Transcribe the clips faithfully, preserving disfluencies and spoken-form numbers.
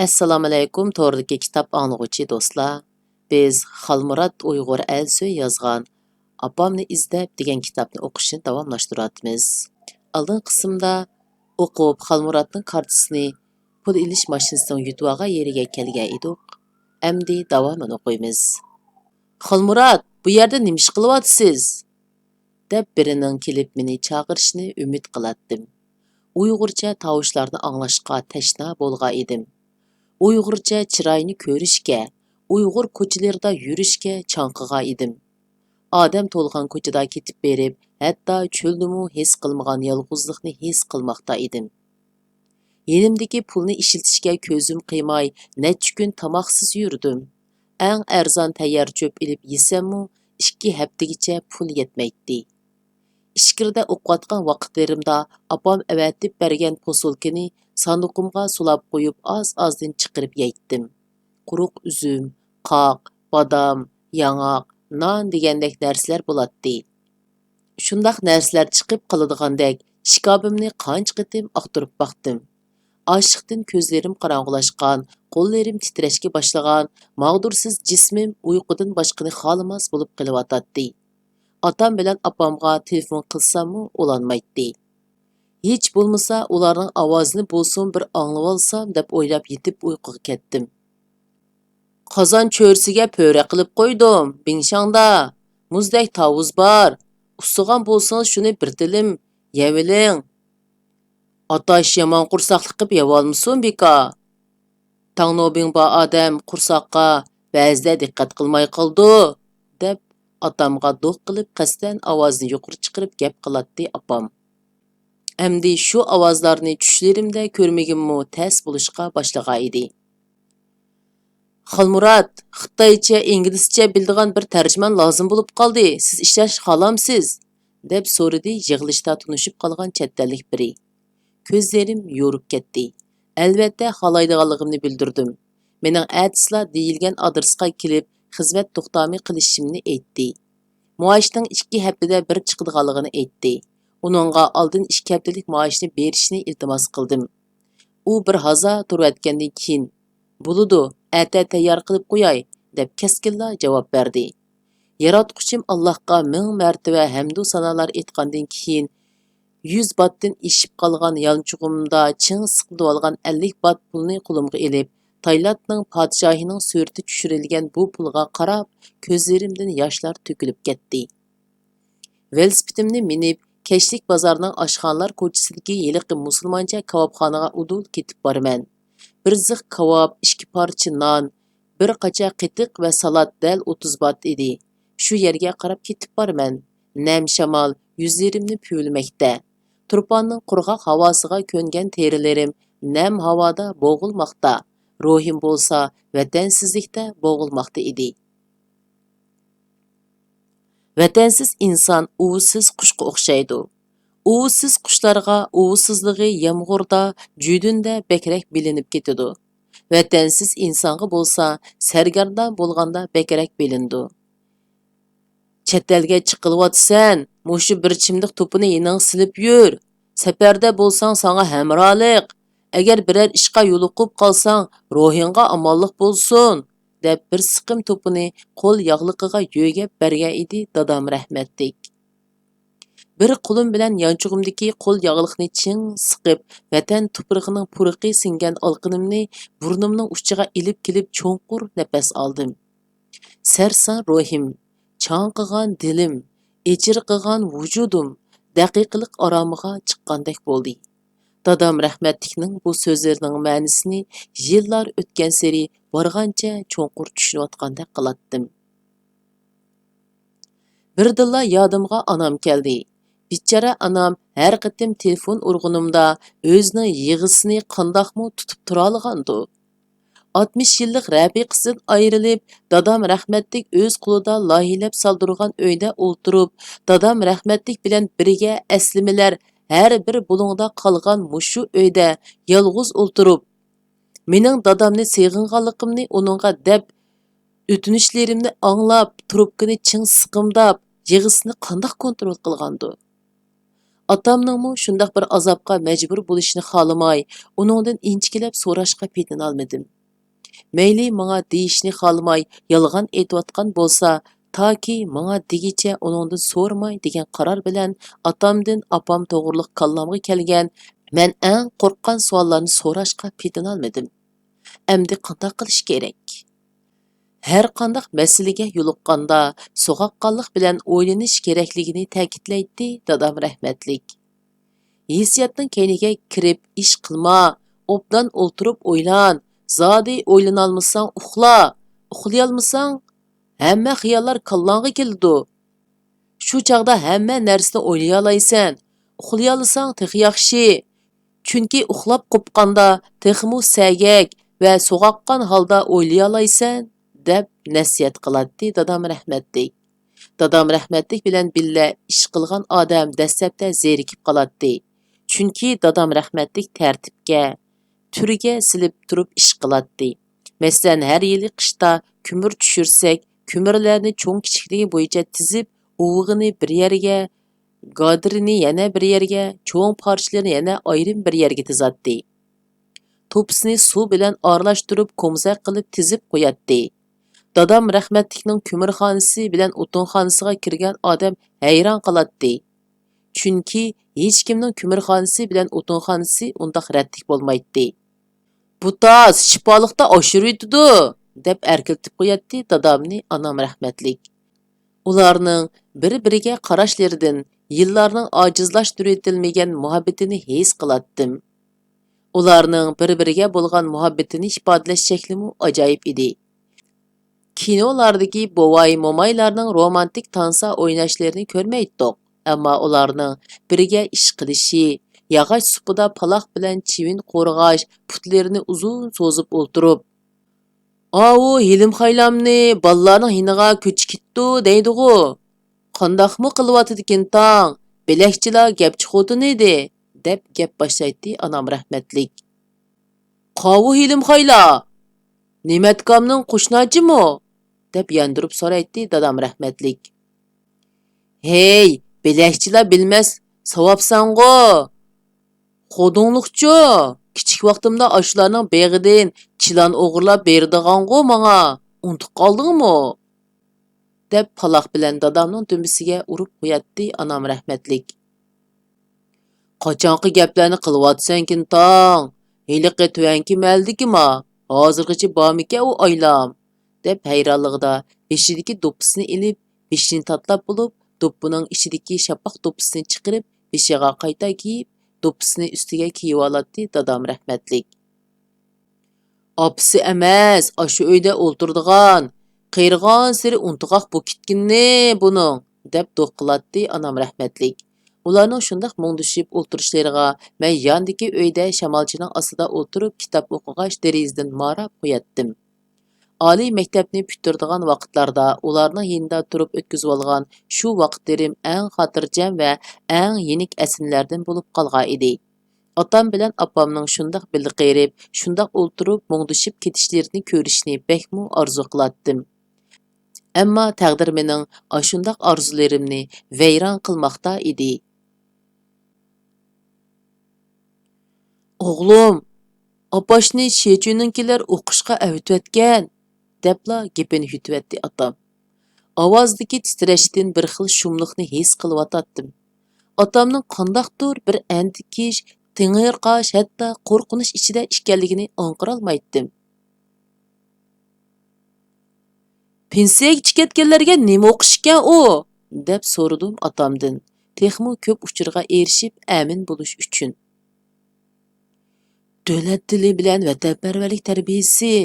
ئەسسالامۇئەلەيكۇم، توردىكى كىتاب ئاڭلىغۇچى دوستلار. بىز خالمۇرات ئۇيغۇر ئەلسۆي يازغان «ئاپامنى ئىزدەپ» دېگەن كىتابنى ئوقۇشنى داۋاملاشتۇرۇۋاتىمىز. ئالدىنقى قىسىمدا ئوقۇپ، خالمۇراتنىڭ كارتىسىنى پۇل ئېلىش ماشىنىسىنىڭ يۈتۈۋالغان يېرىگە كەلگەن ئىدۇق. ئەمدى داۋامىنى ئوقۇيمىز. «خالمۇرات، بۇ يەردە نېمە ئىش قىلىۋاتىسىز؟» دەپ بىرىنىڭ كېلىپ مېنى چاقىرىشىنى ئۈمىد قىلاتتىم. ئۇيغۇرچە تاۋۇشلارنى ئاڭلاشقا تەشنا بولغان ئىدىم. ئۇيغۇرچە چىراينى كۆرۈشكە، ئۇيغۇر كوچىلىرىدا يۈرۈشكە چاڭقىغان ئىدىم. ئادەم تولغان كوچىدا كېتىپ بېرىپ، ھەتتا چۆلدىمۇ ھېس قىلمىغان يالغۇزلۇقنى ھېس قىلماقتا ئىدىم. يېنىمدىكى پۇلنى ئىشلىتىشكە كۆزۈم قىيماي، نەچچە كۈن تاماقسىز يۈردۈم. ئەڭ ئەرزان تەييار چۆپ ئېلىپ يېسەممۇ، ئىككى ھەپتىگىچە پۇل يەتمەيتتى. ئىچكىرىدە ئوقۇۋاتقان ۋاقىتلىرىمدا ئاپام ئەۋەتىپ بەرگەن پوسۇلكىنى ساندۇقۇمغا سولاپ قويۇپ، ئاز-ئازدىن چىقىرىپ يەيتتىم. قۇرۇق ئۈزۈم، قاق، بادام، ياڭاق، نان دېگەندەك نەرسىلەر بولاتتى. شۇنداق نەرسىلەر چىقىپ قالىدىغاندەك ئىشكاپىمنى قانچە قېتىم ئاختۇرۇپ باقتىم. ئاچلىقتىن كۆزلىرىم قاراڭغۇلاشقان، قوللىرىم تىترەشكە باشلىغان، ماغدۇرسىز جىسمىم ئۇيقۇدىن باشقىنى خالىماس بولۇپ قېلىۋاتاتتى. ئاتام بىلەن ئاپامغا تېلېفون قىلساممۇ ئۇلانمايتتى. ھېچ بولمىسا ئۇلارنىڭ ئاۋازىنى بولسۇن بىر ئاڭلىۋالسام دەپ ئويلاپ يېتىپ ئۇيقۇغا كەتتىم. قازان چۆرىسىگە پۆرە قىلىپ قويدۇم، بىڭشاڭدا. مۇزدەك تاۋۇز بار. ئۇسسىغان بولسىڭىز شۇنى بىر تىلىم يەۋېلىڭ. ئاتاش يامان قورساقلىق قىپ يەۋالمىسۇن بىكا. تاڭنوبىڭ بار ئادەم قورساققا بەزىدە دىققەت قىلماي قالىدۇ، دەپ ئاتامغا دوق قىلىپ قەستەن ئاۋازىنى يۇقىرى چىقىرىپ گەپ قىلاتتى ئاپام. ئەمدى شۇ ئاۋازلارنى چۈشلىرىمدە كۆرمىگىنىمۇ تەس بولۇشقا باشلىغان ئىدى. خالمۇرات، خىتايچە، ئىنگلىزچە بىلىدىغان بىر تەرجىمان لازىم بولۇپ قالدى، سىز ئىشلەش خالامسىز؟ دەپ سورىدى يىغىلىشتا تونۇشۇپ قالغان چەت ئەللىك بىرى. كۆزلىرىم يورۇپ كەتتى. ئەلۋەتتە، خالايدىغانلىقىمنى بىلدۈردۈم. مېنىڭ ئەتىسىلا دېيىلگەن ئادرېسقا كېلىپ، خىزمەت توختامى قىلىشىمنى ئېيتتى. مائاشنىڭ ئىككى ھەپتىدە بىر چىقىدىغانلىقىنى ئېيتتى. ئۇنىڭغا ئالدىن ئىككى ھەپتىلىك مائاشنى بېرىشنى ئىلتىماس قىلدىم. ئۇ بىر ھازا تۇرۇۋەتكەندىن كېيىن، «بولىدۇ، ئەتە تەييار قىلىپ قوياي» دەپ كەسكىنلا جاۋاب بەردى. ياراتقۇچىم ئاللاھقا مىڭ مەرتىۋە ھەمدۇ سانالار ئېيتقاندىن كېيىن، يۈز باتتىن ئېشىپ قالغان يانچۇقۇمدا چىڭ سىقىدىۋالغان ئەللىك بات پۇلنى قولۇمغا ئېلىپ، تايلاندنىڭ پادىشاھىنىڭ سۈرىتى چۈشۈرۈلگەن بۇ پۇلغا قاراپ، كۆزلىرىمدىن ياشلار تۆكۈلۈپ كەتتى. ۋېلىسىپىتىمنى مىنىپ، كەچلىك بازارنىڭ ئاشخانىلار كوچىسىدىكى ھېلىقى مۇسۇلمانچە كاۋاپخانىغا ئۇدۇل كېتىپ بارىمەن. بىر زىق كاۋاپ، ئىككى پارچە نان، بىر قاچا قېتىق ۋە سالات دەل ئوتتۇز بات ئىدى. شۇ يەرگە قاراپ كېتىپ بارىمەن. نەم شامال يۈزلىرىمنى پۈۋلىمەكتە. تۇرپاننىڭ قۇرغاق ھاۋاسىغا كۆنگەن تېرىلىرىم نەم ھاۋادا بوغۇلماقتا. روھىم بولسا ۋەتەنسىزلىكتە بوغۇلماقتا ئىدى. ۋەتەنسىز ئىنسان ئۇۋىسىز قۇشقا ئوخشايدۇ. ئۇۋىسىز قۇشلارغا ئۇۋىسىزلىقى يامغۇردا، جۈدۈندە بەكرەك بىلىنىپ كېتىدۇ. ۋەتەنسىز ئىنسانغا بولسا سەرگەردان بولغاندا بەكرەك بىلىنىدۇ. چەت ئەلگە چىقىلىۋاتىسەن، مۇشۇ بىر چىمدىق توپىنى يېنىڭغا سېلىپ يۈر. سەپەردە بولساڭ ساڭا ھەمراھلىق. ئەگەر بىرەر ئىشقا يولۇقۇپ قالساڭ، روھىڭغا ئامانلىق بولسۇن، دەپ بىر سىقىم توپىنى قول ياغلىقىغا يۆگەپ بەرگەن ئىدى دادام رەھمەتلىك. بىر قولۇم بىلەن يانچۇقۇمدىكى قول ياغلىقنى چىڭ سىقىپ، ۋەتەن تۇپرىقىنىڭ پۇرىقى سىڭگەن ئالىقىنىمنى بۇرنۇمنىڭ ئۇچىغا ئېلىپ كېلىپ چوڭقۇر نەپەس ئالدىم. سەرسان روھىم، چاڭقىغان دىلىم، ئېچىرقىغان ۋۇجۇدۇم دەقىقىلىق ئارامىغا چىققاندەك بولدى. دادام رەھمەتلىكنىڭ بۇ سۆزلىرىنىڭ مەنىسىنى يىللار ئۆتكەنسېرى بارغانچە چوڭقۇر چۈشىنىۋاتقاندەك قىلاتتىم. بىردىنلا يادىمغا ئانام كەلدى. بىچارە ئانام ھەر قېتىم تېلېفون ئۇرغىنىمدا ئۆزىنىڭ يىغىسىنى قانداقمۇ تۇتۇپ تۇرالىغاندۇ؟ ئاتمىش يىللىق رەپىقىسىدىن ئايرىلىپ، دادام رەھمەتلىك ئۆز قولىدا لايىھەلەپ سالدۇرغان ئۆيدە ئولتۇرۇپ، دادام رەھمەتلىك بىلەن بىرگە ئەسلىمىلەر ھەر بىر بۇلۇڭدا قالغان مۇشۇ ئۆيدە يالغۇز ئولتۇرۇپ، مېنىڭ دادامنى سېغىنغانلىقىمنى ئۇنىڭغا دەپ، ئۆتۈنۈشلىرىمنى ئاڭلاپ، تۇرۇپكىنى چىڭ سىقىمداپ، يىغىسىنى قانداق كونترول قىلغاندۇ؟ ئاتامنىڭمۇ شۇنداق بىر ئازابقا مەجبۇر بولۇشىنى خالىماي، ئۇنىڭدىن ئىنچىكىلەپ سوراشقا پېتىنالمىدىم. مەيلى ماڭا دېيىشنى خالىماي يالغان ئېيتىۋاتقان بولسا، تاكى ماڭا دېگىچە ئۇنىڭدىن سورىماي دېگەن قارار بىلەن ئاتامدىن ئاپام توغرۇلۇق كاللامغا كەلگەن مەن ئەڭ قورققان سوئاللارنى سوراشقا پېتىنالمىدىم. ئەمدى قانداق قىلىش كېرەك؟ ھەر قانداق مەسىلىگە يولۇققاندا سوغۇققانلىق بىلەن ئويلىنىش كېرەكلىكىنى تەكىتلەيتتى دادام رەھمەتلىك. ھېسسىياتنىڭ كەينىگە كىرىپ ئىش قىلما، ئوبدان ئولتۇرۇپ ئويلان، زادى ئويلىنالمىساڭ ئۇخلا، ئۇخلىيالمىساڭ ھەممە خىياللار كاللاڭغا كېلىدۇ. شۇ چاغدا ھەممە نەرسىنى ئويلىيالايسەن، ئۇخلىيالىساڭ تېخى ياخشى. چۈنكى ئۇخلاپ قوپقاندا تېخىمۇ سەگەك ۋە سوغۇققان ھالدا ئويلىيالايسەن، دەپ نەسىھەت قىلاتتى دادام رەھمەتلىك. دادام رەھمەتلىك بىلەن بىللە ئىش قىلغان ئادەم دەسلەپتە زېرىكىپ قالاتتى. چۈنكى دادام رەھمەتلىك تەرتىپكە، تۈرگە سېلىپ تۇرۇپ ئىش قىلاتتى. مەسىلەن، ھەر يىلى قىشتا كۆمۈر چۈشۈرسەك، كۆمۈرلەرنى چوڭ كىچىكلىكى بويىچە تىزىپ، ئۇۋىقىنى بىر يەرگە، گادىرىنى يەنە بىر يەرگە، چوڭ پارچىلىرىنى يەنە ئايرىم بىر يەرگە تىزاتتى. توپىسىنى سۇ بىلەن ئارىلاشتۇرۇپ، كومزەك قىلىپ تىزىپ قوياتتى. دادام رەھمەتلىكنىڭ كۆمۈرخانىسى بىلەن ئوتۇنخانىسىغا كىرگەن ئادەم ھەيران قالاتتى. چۈنكى ھېچكىمنىڭ كۆمۈرخانىسى بىلەن ئوتۇنخانىسى ئۇنداق رەتلىك بولمايتتى. بۇ تاس شىپالىقتا ئاشۇرۇۋېتىدۇ، دەپ ئەركىلىتىپ قوياتتى دادامنى ئانام رەھمەتلىك. ئۇلارنىڭ بىر-بىرىگە قاراشلىرىدىن يىللارنىڭ ئاجىزلاشتۇرۇۋېتىلمىگەن مۇھەببىتىنى ھېس قىلاتتىم. ئۇلارنىڭ بىر-بىرىگە بولغان مۇھەببىتىنى ئىپادىلەش شەكلىمۇ ئاجايىپ ئىدى. كىنولاردىكى بوۋاي-مومايلارنىڭ رومانتىك تانسا ئويناشلىرىنى كۆرمەيتتۇق، ئەمما ئۇلارنىڭ بىرگە ئىش قىلىشى، ياغاچ سۇپىدا پالاق بىلەن چىۋىن قورغاش، پۇتلىرىنى ئۇزۇن سوزۇپ ئولتۇرۇپ، «ئاۋۇ ھېلىم خايلامنى بالىلارنىڭ يېنىغا كۆچۈپ كېتىپتۇ دەيدىغۇ. قانداقمۇ قىلىۋاتىدىكىن تاڭ، بىلەكچىلا گەپچى خوتۇن ئىدى» دەپ گەپ باشلايتتى ئانام رەھمەتلىك. «قاۋۇ ھېلىم خايلا! نېمەتكامنىڭ قوشناچىمۇ؟» دەپ ياندۇرۇپ سورايتتى دادام رەھمەتلىك. «ھەي، بىلەكچىلا بىلمەس ساۋابسەنغۇ! خودۇڭلۇقچۇ! كىچىك ۋاقتىمدا ئاشۇلارنىڭ بېغىدىن چىلان ئوغرىلاپ بېرىدىغانغۇ ماڭا، ئۇنتۇپ قالدىڭمۇ؟» دەپ پالاق بىلەن دادامنىڭ دۈمبىسىگە ئۇرۇپ قوياتتى ئانام رەھمەتلىك. «قاچانقى گەپلەرنى قىلىۋاتىسەنكىن تاڭ؟ ھېلىقى تۆۋەنكى مەھەللىدىكىما؟ ھازىرغىچە بارمىكەن ئۇ ئايلام؟» دەپ ھەيرانلىقىدا بېشىدىكى دوپپىسىنى ئېلىپ، بېشىنى تاتلاپ بولۇپ، دوپپىنىڭ ئىچىدىكى شاپاق دوپپىسىنى چىقىرىپ، بېشىغا قايتا كىيىپ، دوپپىسىنى ئۈستىگە كىيىۋالاتتى دادام رەھمەتلىك. ئاپىسى ئەمەس، ئاشۇ ئۆيدە ئولتۇرىدىغان، قېرىغانسېرى ئۇنتۇغاق بولۇپ كەتكىنى بۇنىڭ، دەپ دوق قىلاتتى ئانام رەھمەتلىك. ئۇلارنىڭ شۇنداق مۇڭدىشىپ ئولتۇرۇشلىرىغا مەن ياندىكى ئۆيدە شامالچىنىڭ ئاستىدا ئولتۇرۇپ كىتاب ئوقۇغاچ دېرىزىدىن ماراپ قوياتتىم. ئالىي مەكتەپنى پۈتتۈرىدىغان ۋاقىتلاردا ئۇلارنىڭ يېنىدا تۇرۇپ ئۆتكۈزۈۋالغان شۇ ۋاقىتلىرىم ئەڭ خاتىرجەم ۋە ئەڭ يېنىك ئەسلىمىلەردىن بولۇپ قالغان ئىدى. ئاتام بىلەن ئاپامنىڭ شۇنداق بىللە قېرىپ، شۇنداق ئولتۇرۇپ مۇڭدىشىپ كېتىشلىرىنى كۆرۈشنى بەكمۇ ئارزۇ قىلاتتىم. ئەمما تەقدىر مېنىڭ ئاشۇنداق ئارزۇلىرىمنى ۋەيران قىلماقتا ئىدى. «ئوغلۇم، ئاپاشنى شېچۈنىڭكىلەر ئوقۇشقا ئەۋېتىۋەتكەن» دەپلا گېپىنى يۈتۈۋەتتى ئاتام. ئاۋازدىكى تىترەشتىن بىر خىل شۇملۇقنى ھېس قىلىۋاتاتتىم. ئاتامنىڭ قانداقتۇر بىر ئەندىكىش، تېڭىرقاش، ھەتتا قورقۇنچ ئىچىدە ئىكەنلىكىنى ئاڭقىرالمايتتىم. «پېنسىيەگە چىقىپ كەتكەنلەرگە نېمە ئوقۇش ئىكەن ئۇ؟» دەپ سورىدىم ئاتامدىن، تېخىمۇ كۆپ ئۇچۇرغا ئېرىشىپ ئەمىن بولۇش ئۈچۈن. «دۆلەت تىلى بىلەن ۋەتەنپەرۋەرلىك تەربىيىسى.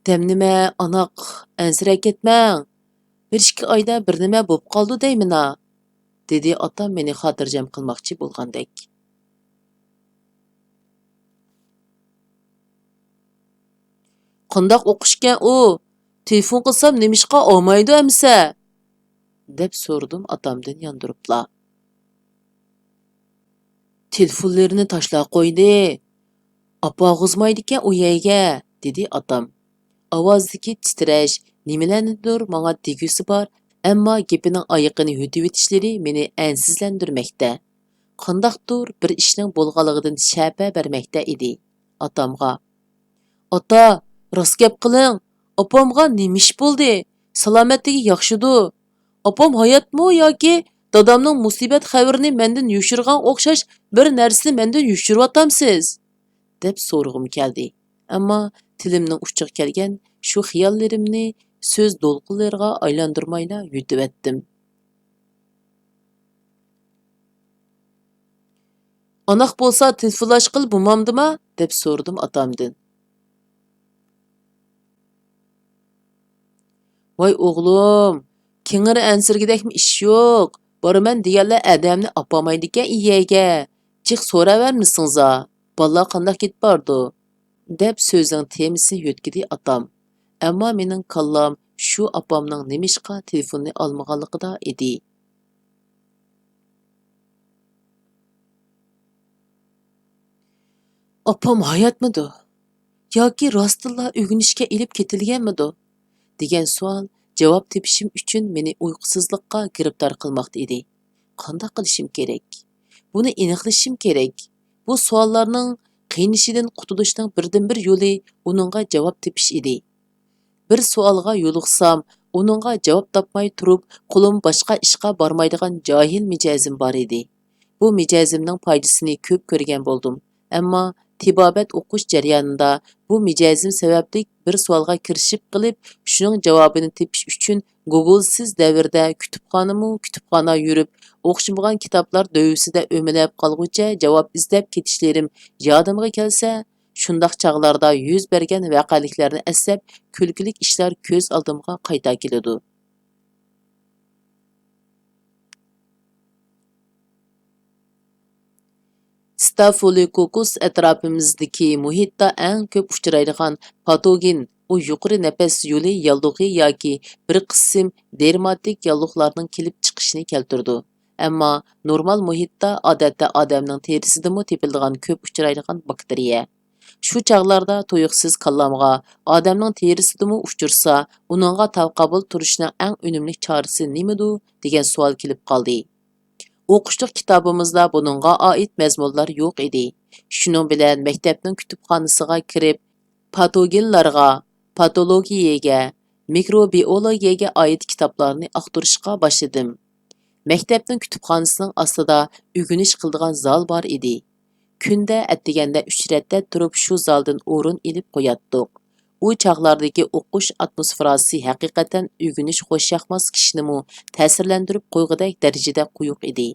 دەمنېمە، ئاناق، ئەنسىرەپ كەتمەڭ. بىر ئىككى ئايدا بىر نېمە بوپ قالىدۇ دەيمىنا»، دېدى ئاتام مېنى خاتىرجەم قىلماقچى بولغاندەك. «قانداق ئوقۇشكەن ئۇ؟ تېلېفون قىلسام نېمىشقا ئالمايدۇ ئەمىسە؟» دەپ سورىدىم ئاتامدىن ياندۇرۇپلا. «تېلېفونلىرىنى تاشلاپ قويدى. ئاپارغۇزمايدىكەن ئۇ يەرگە»، دېدى ئاتام. ئاۋازدىكى تىترەش نېمىلەرنىدۇر ماڭا دېگۈسى بار، ئەمما گېپىنىڭ ئايىقىنى يۈتۈۋېتىشلىرى مېنى ئەنسىزلەندۈرمەكتە. قانداقتۇر بىر ئىشنىڭ بولغانلىقىدىن شەپە بەرمەكتە ئىدى ئاتامغا. «ئاتا، راست گەپ قىلىڭ، ئاپامغا نېمە ئىش بولدى؟ سالامەتلىكى ياخشىدۇ؟ ئاپام ھاياتمۇ ياكى دادامنىڭ مۇسىبەت خەۋىرىنى مەندىن يوشۇرغان ئوخشاش بىر نەرسىنى مەندىن يوشۇرۇۋاتامسىز؟ دەپ سورىغۇم كەلدى. ئەمما تىلىمنىڭ ئۇچىغا كەلگەن شۇ خىياللىرىمنى سۆز دولقۇنلىرىغا ئايلاندۇرمايلا يۇتۇۋەتتىم. «ئاناق بولسا تېلېفونلاشقىلى بولمامدىما؟» دەپ سورىدىم ئاتامدىن. «ۋاي ئوغلۇم، كېڭىر ئەنسىرىگۈدەكمۇ ئىش يوق. بارىمەن دېگەنلەر ئادەمنى ئاپارمايدىكەن ئىيەگە. جىق سوراۋەرمىسىڭىزا، بالىلار قانداق كېتىپ بارىدۇ؟» دەپ سۆزنىڭ تېمىسىنى يۆتكىدى ئاتام. ئەمما مېنىڭ كاللام شۇ ئاپامنىڭ نېمىشقا تېلېفوننى ئالمىغانلىقىدا ئىدى. «ئاپام ھاياتمىدۇ؟ ياكى راستتىنلا ئۆگىنىشكە ئېلىپ كېتىلگەنمىدۇ؟» دېگەن سوئال جاۋاب تېپىشىم ئۈچۈن مېنى ئۇيقۇسىزلىققا گىرىپتار قىلماقتا ئىدى. قانداق قىلىشىم كېرەك؟ بۇنى ئېنىقلىشىم كېرەك. بۇ سوئاللارنىڭ قىينىشىدىن قۇتۇلۇشنىڭ بىردىنبىر يولى ئۇنىڭغا جاۋاب تېپىش ئىدى. بىر سوئالغا يولۇقسام، ئۇنىڭغا جاۋاب تاپماي تۇرۇپ، قولۇم باشقا ئىشقا بارمايدىغان جاھىل مىجەزىم بار ئىدى. بۇ مىجەزىمنىڭ پايدىسىنى كۆپ كۆرگەن بولدۇم. ئەمما تېبابەت ئوقۇش جەريانىدا بۇ مىجەزىم سەۋەبلىك بىر سوئالغا كىرىشىپ قېلىپ، شۇنىڭ جاۋابىنى تېپىش ئۈچۈن گوگولسىز دەۋردە كۇتۇپخانىمۇ كۇتۇپخانا يۈرۈپ، ئوخشىمىغان كىتابلار دۆۋىسىدە ئۆمىلەپ قالغۇچە جاۋاب ئىزدەپ كېتىشلىرىم يادىمغا كەلسە، شۇنداق چاغلاردا يۈز بەرگەن ۋەقەلىكلەرنى ئەسلەپ، كۈلكىلىك ئىشلار كۆز ئالدىمغا قايتا كېلىدۇ. ستافىلوكوككۇس ئەتراپىمىزدىكى مۇھىتتا ئەڭ كۆپ ئۇچرايدىغان پاتوگېن، ئۇ يۇقىرى نەپەس يولى ياللۇغى ياكى بىر قىسىم دېرماتىك ياللۇغلارنىڭ كېلىپ چىقىشىنى كەلتۈرىدۇ. ئەمما نورمال مۇھىتتا، ئادەتتە ئادەمنىڭ تېرىسىدىمۇ تېپىلىدىغان كۆپ ئۇچرايدىغان باكتېرىيە. شۇ چاغلاردا تۇيۇقسىز كاللامغا، ئادەمنىڭ تېرىسىدىمۇ ئۇچرىسا، ئۇنىڭغا تاقابىل تۇرۇشنىڭ ئەڭ ئۈنۈملۈك چارىسى نېمىدۇ؟ دېگەن سوئال كېلىپ قالدى. ئوقۇشلۇق كىتابىمىزدا بۇنىڭغا ئائىت مەزمۇنلار يوق ئىدى. شۇنىڭ بىلەن مەكتەپنىڭ كۇتۇپخانىسىغا كىرىپ، پاتوگېنلارغا، پاتولوگىيەگە، مىكروبىئولوگىيەگە ئائىت كىتابلارنى ئاختۇرۇشقا باشلىدىم. مەكتەپنىڭ كۇتۇپخانىسىنىڭ ئاستىدا ئۆگىنىش قىلىدىغان زال بار ئىدى. كۈندە ئەتىگەندە ئۈچ رەتتە تۇرۇپ شۇ زالدىن ئورۇن ئېلىپ قوياتتۇق. ئۇ چاغلاردىكى ئوقۇش ئاتموسفېراسى ھەقىقەتەن ئۆگىنىش خۇشياقماس كىشىنىمۇ تەسىرلەندۈرۈپ قويغۇدەك دەرىجىدە قويۇق ئىدى.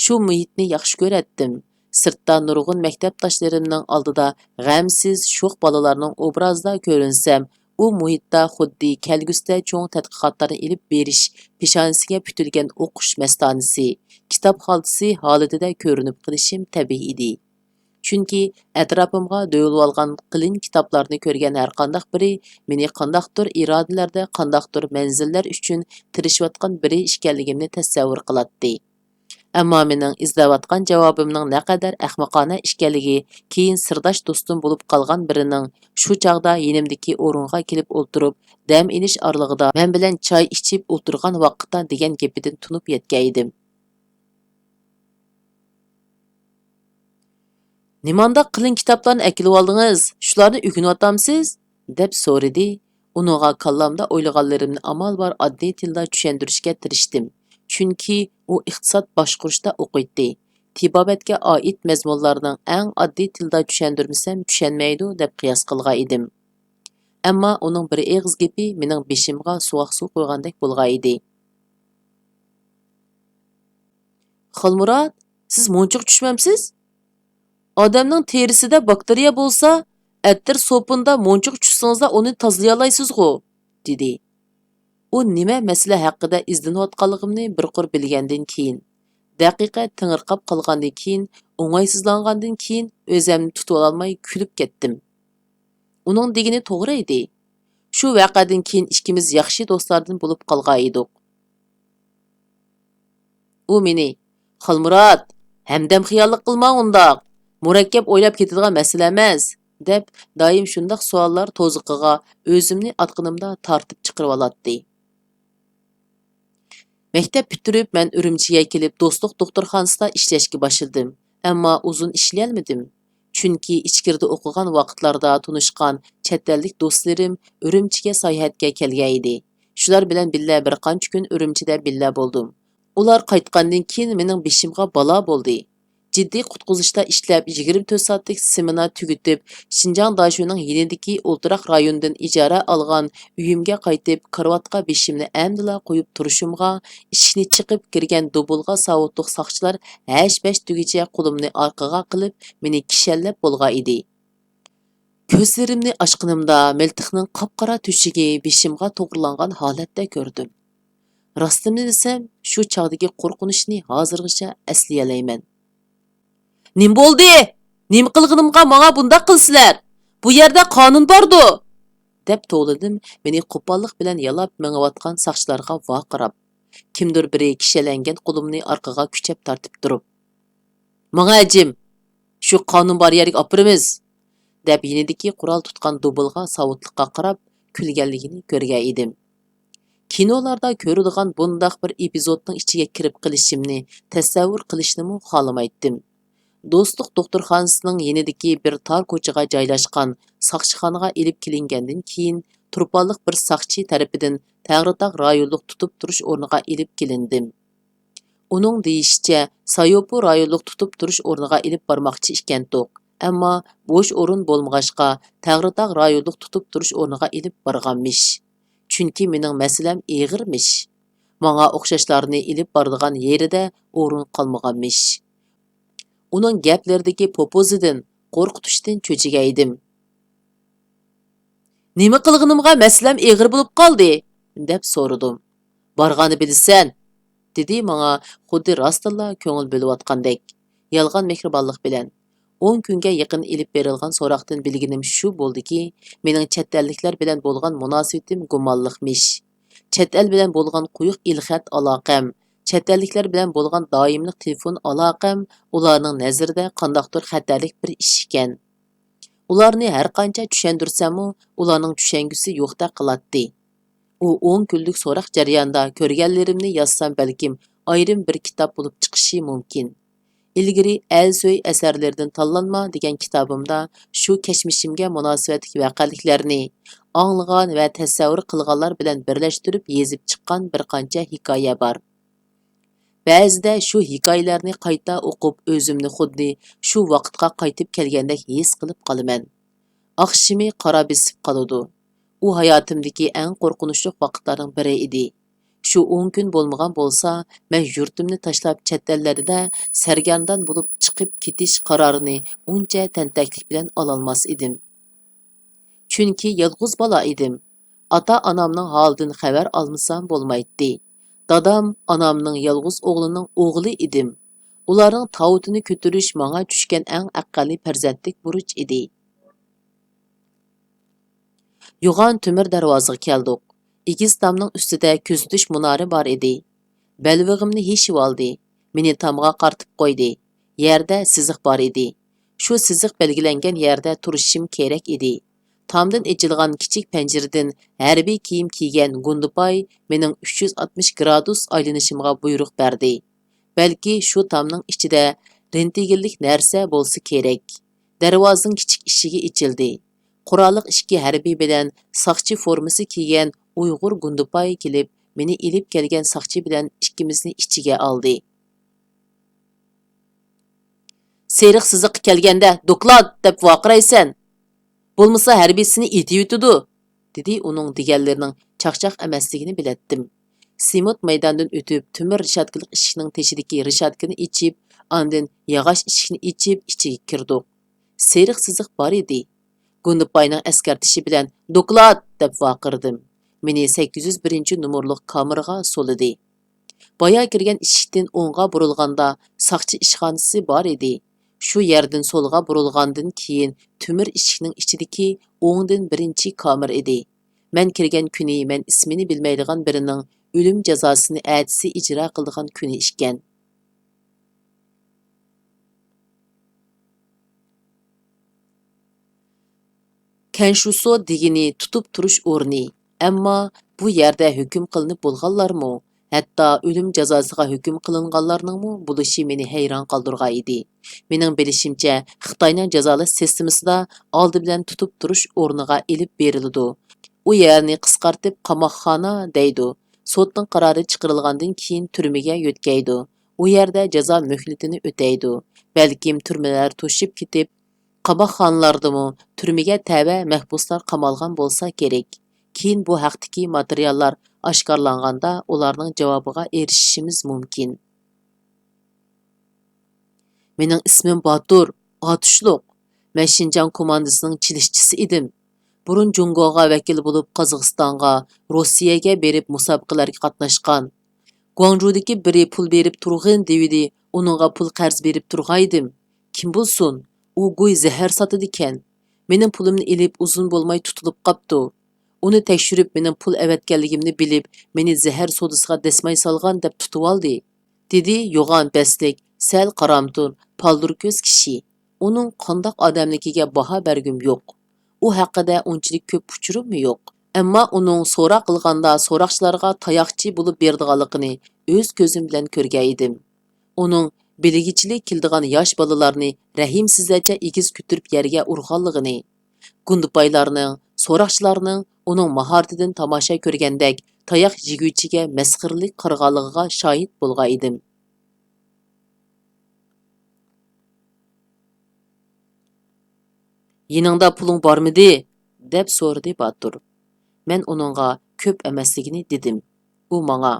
شۇ مۇھىتنى ياخشى كۆرەتتىم. سىرتتا نۇرغۇن مەكتەپداشلىرىمنىڭ ئالدىدا غەمسىز، شوخ بالىلارنىڭ ئوبرازىدا كۆرۈنسەم، ئۇ مۇھىتتا خۇددى كەلگۈسىدە چوڭ تەتقىقاتلارنى ئېلىپ بېرىش پېشانىسىگە پۈتۈلگەن ئوقۇش مەستانىسى، كىتاب خالتىسى ھالىتىدە كۆرۈنۈپ قېلىشىم تەبىئىي ئىدى. چۈنكى ئەتراپىمغا دۆۋىلىۋالغان قېلىن كىتابلارنى كۆرگەن ھەرقانداق بىرى مېنى قانداقتۇر ئىرادىلەردە قانداقتۇر مەنزىللەر ئۈچۈن تىرىشىۋاتقان بىرى ئىكەنلىكىمنى تەسەۋۋۇر قىلاتتى. ئەمما مېنىڭ ئىزدەۋاتقان جاۋابىمنىڭ نەقەدەر ئەخمىقانە ئىكەنلىكى كېيىن سىرداش دوستۇم بولۇپ قالغان بىرىنىڭ شۇ چاغدا يېنىمدىكى ئورۇنغا كېلىپ ئولتۇرۇپ، دەم ئېلىش ئارىلىقىدا مەن بىلەن چاي ئىچىپ ئولتۇرغان ۋاقىتتا دېگەن گېپىدىن تونۇپ يەتكەن ئىدىم. «نېمانداق قېلىن كىتابلارنى ئەكېلىۋالدىڭىز؟ شۇلارنى ئۆگىنىۋاتامسىز؟» دەپ سورىدى. ئۇنىڭغا كاللامدا ئويلىغانلىرىمنى ئامال بار ئاددىي تىلدا چۈشەندۈرۈشكە تىرىشتىم. چۈنكى ئۇ ئىقتىساد باشقۇرۇشتا ئوقۇيتتى. تېبابەتكە ئائىت مەزمۇنلارنىڭ ئەڭ ئاددىي تىلدا چۈشەندۈرمىسەم چۈشەنمەيدۇ دەپ قىياس قىلغان ئىدىم. ئەمما ئۇنىڭ بىر ئېغىز گېپى مېنىڭ بېشىمغا سوغۇق سۇ قۇيغاندەك بولغان ئىدى. «خالمۇرات، سىز مۇنچىغا چۈشمەمسىز؟ ئادەمنىڭ تېرىسىدە باكتېرىيە بولسا، ئەتىر سوپۇندا مۇنچىغا چۈشسىڭىزلا ئۇنى تازىلىيالايسىزغۇ؟» دېدى. ئۇ نېمە مەسىلە ھەققىدە ئىزدىنىۋاتقانلىقىمنى بىر قۇر بىلگەندىن كېيىن، دەقىقە تېڭىرقاپ قالغاندىن كېيىن، ئوڭايسىزلانغاندىن كېيىن ئۆزۈمنى تۇتۇۋالالماي كۈلۈپ كەتتىم. ئۇنىڭ دېگىنى توغرا ئىدى. شۇ ۋەقەدىن كېيىن ئىككىمىز ياخشى دوستلاردىن بولۇپ قالغان ئىدۇق. ئۇ مېنى، «خالمۇرات، ھەمدەم خىياللىق قىلماڭ ئۇنداق. مۇرەككەپ ئويلاپ كېتىدىغان مەسىلە ئەمەس» دەپ، دائىم شۇنداق سوئاللار توزۇقىغا ئۆزۈمنى ئاتقىنىمدا تارتىپ چىقىرىۋالاتتى. مەكتەپ پۈتتۈرۈپ، مەن ئۈرۈمچىگە كېلىپ، دوستلۇق دوختۇرخانىسىدا ئىشلەشكە باشلىدىم. ئەمما ئۇزۇن ئىشلىيەلمىدىم. چۈنكى ئىچكىرىدە ئوقۇغان ۋاقىتلاردا تونۇشقان چەت ئەللىك دوستلىرىم ئۈرۈمچىگە ساياھەتكە كەلگەن ئىدى. شۇلار بىلەن بىللە بىر قانچە كۈن ئۈرۈمچىدە بىللە بولدۇم. ئۇلار قايتقاندىن كېيىن مېنىڭ بېشىمغا بالا بولدى. جىددىي قۇتقۇزۇشتا ئىشلەپ، يىگىرمە تۆت سائەتلىك سېمېنا تۈگىتىپ، شىنجاڭ داشۆنىڭ يېنىدىكى ئولتۇراق رايونىدىن ئىجارە ئالغان ئۆيۈمگە قايتىپ، كارىۋاتقا بېشىمنى ئەمدىلا قويۇپ تۇرۇشۇمغا، ئىشىكنى چېقىپ كىرگەن دوبۇلغا ساۋۇتلۇق ساقچىلار ھەش-پەش دېگۈچە قولۇمنى ئارقىغا قىلىپ، مېنى كىشەنلەپ بولغان ئىدى. كۆزلىرىمنى ئاچقىنىمدا، مىلتىقنىڭ قاپقارا تۆشۈكى بېشىمغا توغرىلانغان ھالەتتە كۆردۈم. راستىمنى دېسەم، شۇ چاغدىكى قورقۇنچنى ھازىرغىچە ئەسلىيەلەيمەن. «نېمە بولدى؟ نېمە قىلغىنىمغا ماڭا بۇنداق قىلىسىلەر؟ بۇ يەردە قانۇن باردۇ!» دەپ توۋلىدىم، مېنى قوپاللىق بىلەن يالاپ مېڭىۋاتقان ساقچىلارغا ۋارقىراپ. كىمدۇر بىرى كىشەنلەنگەن قولۇمنى ئارقىغا كۈچەپ تارتىپ تۇرۇپ، «ماڭا ھەجىم! شۇ قانۇن بار يەرگە ئاپىرىمىز!» دەپ يېنىدىكى قورال تۇتقان دوبۇلغا ساۋۇتلۇققا قاراپ كۈلگەنلىكىنى كۆرگەن ئىدىم. كىنولاردا كۆرىدىغان بۇنداق بىر ئېپىزودنىڭ ئىچىگە كىرىپ قېلىشىمنى تەسەۋۋۇر قىلىشنىمۇ خالىمايتتىم. دوستلۇق دوختۇرخانىسىنىڭ يېنىدىكى بىر تار كوچىغا جايلاشقان ساقچىخانىغا ئېلىپ كېلىنگەندىن كېيىن، تۇرپانلىق بىر ساقچى تەرىپىدىن تەڭرىتاغ رايونلۇق تۇتۇپ تۇرۇش ئورنىغا ئېلىپ كېلىندىم. ئۇنىڭ دېيىشىچە، سايوپۇ رايونلۇق تۇتۇپ تۇرۇش ئورنىغا ئېلىپ بارماقچى ئىكەنتۇق، ئەمما بوش ئورۇن بولمىغاچقا، تەڭرىتاغ رايونلۇق تۇتۇپ تۇرۇش ئورنىغا ئېلىپ بارغانمىش. چۈنكى مېنىڭ مەسىلەم ئېغىرمىش. ماڭا ئوخشاشلارنى ئېلىپ بارىدىغان يېرىدە ئورۇن قالمىغانمىش. ئۇنىڭ گەپلىرىدىكى پوپوزىدىن، قورقۇتۇشتىن چۆچۈگەن ئىدىم. «نېمە قىلغىنىمغا مەسىلەم ئېغىر بولۇپ قالدى؟» دەپ سورىدىم. «بارغاننى بىلىسەن!» دېدى ماڭا خۇددى راستتىنلا كۆڭۈل بۆلۈۋاتقاندەك، يالغان مېھرىبانلىق بىلەن. ئون كۈنگە يېقىن ئېلىپ بېرىلغان سوراقتىن بىلگىنىم شۇ بولدىكى، مېنىڭ چەت ئەللىكلەر بىلەن بولغان مۇناسىۋىتىم گۇمانلىقمىش. چەت ئەل بىلەن بولغان قويۇق ئېلخەت ئالاقەم، چەت ئەللىكلەر بىلەن بولغان دائىملىق تېلېفون ئالاقەم ئۇلارنىڭ نەزىرىدە قانداقتۇر خەتەرلىك بىر ئىش ئىكەن. ئۇلارنى ھەرقانچە چۈشەندۈرسەممۇ، ئۇلارنىڭ چۈشەنگۈسى يوقتەك قىلاتتى. ئۇ ئون كۈنلۈك سوراق جەريانىدا كۆرگەنلىرىمنى يازسام، بەلكىم ئايرىم بىر كىتاب بولۇپ چىقىشى مۇمكىن. ئىلگىرى ئەل سۆي ئەسەرلىرىدىن تاللانما دېگەن كىتابىمدا شۇ كەچمىشىمگە مۇناسىۋەتلىك ۋەقەلىكلەرنى، ئاڭلىغان ۋە تەسەۋۋۇر قىلغانلار بىلەن بىرلەشتۈرۈپ يېزىپ چىققان بىر قانچە ھېكايە بار. بەزىدە شۇ ھېكايىلەرنى قايتا ئوقۇپ، ئۆزۈمنى خۇددى شۇ ۋاقىتقا قايتىپ كەلگەندەك ھېس قىلىپ قالىمەن. ئاخشىمى قارا بېسىپ قالىدۇ. ئۇ ھاياتىمدىكى ئەڭ قورقۇنچلۇق ۋاقىتلارنىڭ بىرى ئىدى. شۇ ئون كۈن بولمىغان بولسا، مەن يۇرتۇمنى تاشلاپ چەت ئەللەردە سەرگەردان بولۇپ چىقىپ كېتىش قارارىنى ئۇنچە تەنتەكلىك بىلەن ئالالماس ئىدىم. چۈنكى يالغۇز بالا ئىدىم. ئاتا-ئانامنىڭ ھالىدىن خەۋەر ئالمىسام بولمايتتى. دادام ئانامنىڭ يالغۇز ئوغلىنىڭ ئوغلى ئىدىم. ئۇلارنىڭ تاۋۇتىنى كۆتۈرۈش ماڭا چۈشكەن ئەڭ ئەقەللىي پەرزەنتلىك بۇرچ ئىدى. يوغان تۆمۈر دەرۋازىغا كەلدۇق. ئېگىز تامنىڭ ئۈستىدە كۆزىتىش مۇنارى بار ئىدى. بەلبېغىمنى ھېشىۋالدى. مېنى تامغا قارىتىپ قويدى. يەردە سىزىق بار ئىدى. شۇ سىزىق بەلگىلەنگەن يەردە تۇرۇشۇم كېرەك ئىدى. تامدىن ئېچىلغان كىچىك پەنجىرىدىن ھەربىي كىيىم كىيگەن گۇندىپاي مېنىڭ ئۈچ يۈز ئاتمىش گرادۇس ئايلىنىشىمغا بۇيرۇق بەردى. بەلكى شۇ تامنىڭ ئىچىدە رېنتگېنلىك نەرسە بولسا كېرەك. دەرۋازىنىڭ كىچىك ئىشىكى ئېچىلدى. قوراللىق ئىككى ھەربىي بىلەن ساقچى فورمىسى كىيگەن ئۇيغۇر گۇندىپاي كېلىپ، مېنى ئېلىپ كەلگەن ساقچى بىلەن ئىككىمىزنى ئىچىگە ئالدى. «سېرىق سىزىققا كەلگەندە دوكلات دەپ ۋارقىرايسەن! بولمىسا ھەربىي سېنى ئېتىۋېتىدۇ!» دېدى. ئۇنىڭ دېگەنلىرىنىڭ چاقچاق ئەمەسلىكىنى بىلەتتىم. سېمونت مەيدانىدىن ئۆتۈپ، تۆمۈر رېشاتكىلىق ئىشىكنىڭ تېشىدىكى رېشاتكىنى ئېچىپ، ئاندىن ياغاچ ئىشىكنى ئېچىپ، ئىچىگە كىردۇق. سېرىق سىزىق بار ئىدى. گۇندىپاينىڭ ئەسكەرتىشى بىلەن، «دوكلات!» دەپ ۋارقىرىدىم. مېنى سەككىز يۈز بىرىنچى نومۇرلۇق كامېرغا سولىدى. بايا كىرگەن ئىشىكتىن ئوڭغا بۇرۇلغاندا ساقچى ئىشخانىسى بار ئىدى. شۇ يەردىن سولغا بۇرۇلغاندىن كېيىن تۆمۈر ئىشىكنىڭ ئىچىدىكى ئوڭدىن بىرىنچى كامېر ئىدى. مەن كىرگەن كۈنى مەن ئىسمىنى بىلمەيدىغان بىرىنىڭ ئۆلۈم جازاسىنى ئەتىسى ئىجرا قىلىدىغان كۈنى ئىكەن. كەنشۇسو دېگىنى تۇتۇپ تۇرۇش ئورنى. ئەمما بۇ يەردە ھۆكۈم قىلىنىپ بولغانلارمۇ، ھەتتا ئۆلۈم جازاسىغا ھۆكۈم قىلىنغانلارنىڭمۇ بولۇشى مېنى ھەيران قالدۇرغان ئىدى. مېنىڭ بىلىشىمچە، خىتاينىڭ جازالاش سىستېمىسىدا ئالدى بىلەن تۇتۇپ تۇرۇش ئورنىغا ئېلىپ بېرىلىدۇ. ئۇ يەرنى قىسقارتىپ قاماقخانا دەيدۇ. سوتنىڭ قارارى چىقىرىلغاندىن كېيىن تۈرمىگە يۆتكەيدۇ. ئۇ يەردە جازا مۆھلىتىنى ئۆتەيدۇ. بەلكىم تۈرمىلەر توشۇپ كېتىپ، قاماقخانىلاردىمۇ تۈرمىگە تەۋە مەھبۇسلار قامالغان بولسا كېرەك. كېيىن بۇ ھەقتىكى ماتېرىياللار ئاشكارىلانغاندا ئۇلارنىڭ جاۋابىغا ئېرىشىشىمىز مۇمكىن. مېنىڭ ئىسمىم باتۇر، ئاتۇشلۇق. مەن شىنجاڭ كوماندىسىنىڭ چېلىشچىسى ئىدىم. بۇرۇن جۇڭگوغا ۋەكىل بولۇپ قازاقىستانغا، روسىيەگە بېرىپ مۇسابىقىلەرگە قاتناشقان. گۇاڭجۇدىكى بىرى پۇل بېرىپ تۇرغىن دېۋىدى، ئۇنىڭغا پۇل قەرز بېرىپ تۇرغانىدىم. كىم بولسۇن، ئۇ گوي زەھەر ساتىدىكەن. مېنىڭ پۇلۇمنى ئېلىپ ئۇزۇن بولماي تۇتۇلۇپ قاپتۇ. ئۇنى تەكشۈرۈپ مېنىڭ پۇل ئەۋەتكەنلىكىمنى بىلىپ، مېنى زەھەر سودىسىغا دەسماي سالغان دەپ تۇتۇۋالدى. دېدى يوغان بەستلىك، سەل قارامتۇل، پالدۇر كۆز كىشى. ئۇنىڭ قانداق ئادەملىكىگە باھا بەرگۈم يوق. ئۇ ھەققىدە ئۇنچىلىك كۆپ ئۇچۇرۇممۇ يوق. ئەمما ئۇنىڭ سوراق قىلغاندا سوراقچىلارغا تاياقچى بولۇپ بېرىدىغانلىقىنى ئۆز كۆزۈم بىلەن كۆرگەن ئىدىم. ئۇنىڭ بىلگۈچىلىك كېلىدىغان ياش بالىلارنى رەھىمسىزلەرچە ئېگىز كۆتۈرۈپ يەرگە ئۇرغانلىقىنى، گۇندىپايلارنىڭ، سوراقچىلارنىڭ ئۇنىڭ ماھارىتىدىن تاماشا كۆرگەندەك تاياق يېگۈچىگە مەسخىرىلىك قارىغانلىقىغا شاھىت بولغان ئىدىم. «يېنىڭدا پۇلۇڭ بارمىدى؟» دەپ سورىدى باتۇر. مەن ئۇنىڭغا كۆپ ئەمەسلىكىنى دېدىم. ئۇ ماڭا،